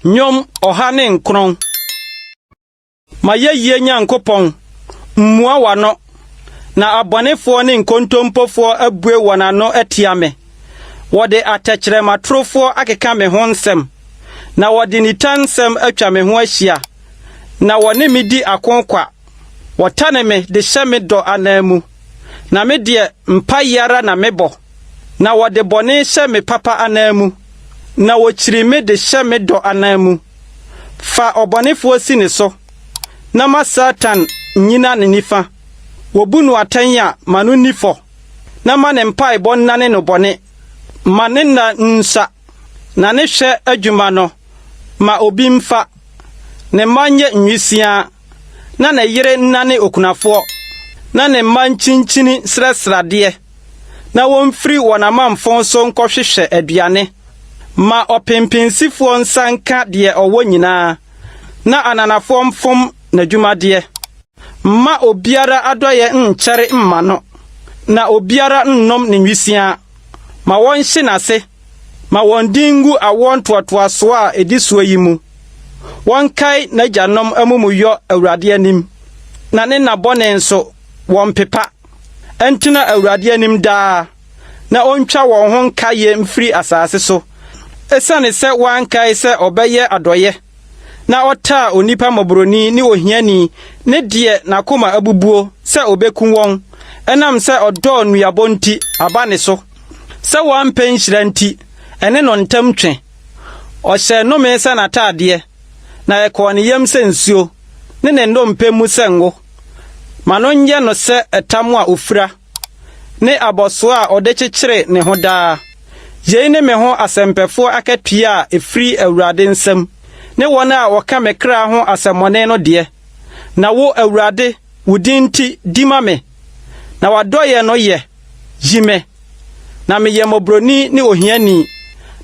Nnwom 109. M'ayɛyie Nyankopɔn, mmua w'ano, na abɔnefoɔ ne nkontompofoɔ abue wɔn ano atia me. Wɔde atɛkyerɛma torofoɔ akeka me ho nsɛm, na wɔde nitansɛm atwa me ho ahyia, na wɔne me di ako kwa. Wɔtane me de hyɛ me dɔ ananmu, na me deɛ, mpaeɛ ara na mebɔ. Na wɔde bɔne hyɛ me papa ananmu, na wɔkyiri me de hyɛ me dɔ ananmu. Fa ɔbɔnefoɔ si ne so, na ma Satan nnyina ne nifa. Wobu no atɛn a, ma no nni fɔ, na ma ne mpaebɔ nnane no bɔne. Ma ne nna nsua, na ne hwɛ adwuma no, ma obi mfa. Ne mma nyɛ nwisiaa, na ne yere nnane okunafoɔ, na ne mma nkyinkyini nsrɛsrɛ adeɛ, na wɔmfiri wɔn amamfõ so nkɔhwehwɛ aduane. Ma ɔpempensifoɔ nsa nka deɛ ɔwɔ nyinaa, na ananafoɔ mfom n'adwumadeɛ. Mma obiara adɔeɛ nkyɛre mma no, na obiara nnom ne nwisiaa. Ma wɔnhye n'ase, ma wɔn din ngu awoɔ ntoatoasoɔ a ɛdi soɔ yi mu. Wɔnkae n'agyanom amumuyɔ Awurade anim, na ne nna bɔne nso, wɔmpepa. Ɛntena Awurade anim daa. na ontwa wɔn ho nkaeɛ mfiri asase so, esiane sɛ wankae sɛ ɔbɛyɛ adɔeɛ, na ɔtaa onipa mmɔborɔni ne ohiani ne deɛ n'akoma abubuo sɛ obeku wɔn, ɛnam sɛ ɔdɔɔ nnuabɔ nti, aba ne so. Sɛ wampɛ nhyira nti, ɛne no ntam twe. Ɔhyɛɛ nnome sɛ n'ataadeɛ, na ɛkɔɔ ne yam sɛ nsuo, ne ne nnompe mu sɛ ngo. Ma no nyɛ no sɛ ɛtam a ofira. ne abɔsoɔ a ɔde kyekyere ne ho daa. Yei ne me ho asɛmpɛfoɔ akatua a ɛfiri Awurade nsam, ne wɔn a wɔka me kra ho asɛmmɔne no deɛ. Na wo, Awurade, wo din nti, di ma me, na w'adɔeɛ no yɛ, yi me. Na meyɛ mmɔborɔni ne ohiani,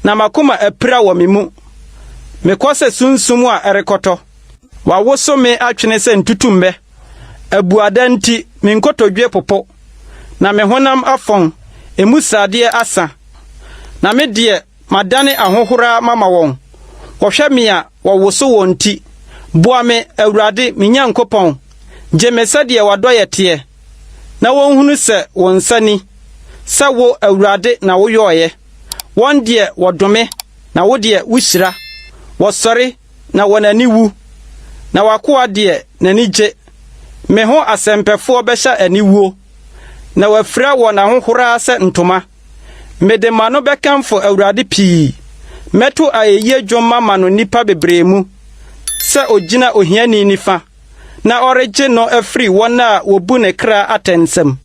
na m'akoma apira wɔ me mu. Mekɔ sɛ sunsum a ɛrekɔtɔ. Wɔawoso me atwene sɛ ntutummɛ. Abuada nti, me nkotodwe popo, na me honam afɔn, emu sradeɛ asa. Na me deɛ, madane ahohora mama wɔn. Wɔhwɛ me a, wɔwoso wɔn ti. Boa me, Awurade, me Nyankopɔn, gye me sɛdeɛ w'adɔeɛ teɛ, na wɔnhunu sɛ wo nsa ni, sɛ wo, Awurade, na woyɔeɛ. Wɔn deɛ, wɔdome, na wo deɛ, wuhyira. Wɔsɔre, na wɔn ani wu, na w'akoa deɛ, n'ani gye. Me ho asɛmpɛfoɔ bɛhyɛ aniwuo, na wɔafira wɔn ahohora sɛ ntoma. Mede m'ano bɛkamfo Awurade pii. Mɛto ayɛyie dwom mama no nnipa bebree mu, sɛ ogyina ohiani nifa, na ɔregye no afiri wɔn a wobu ne kra atɛn nsam.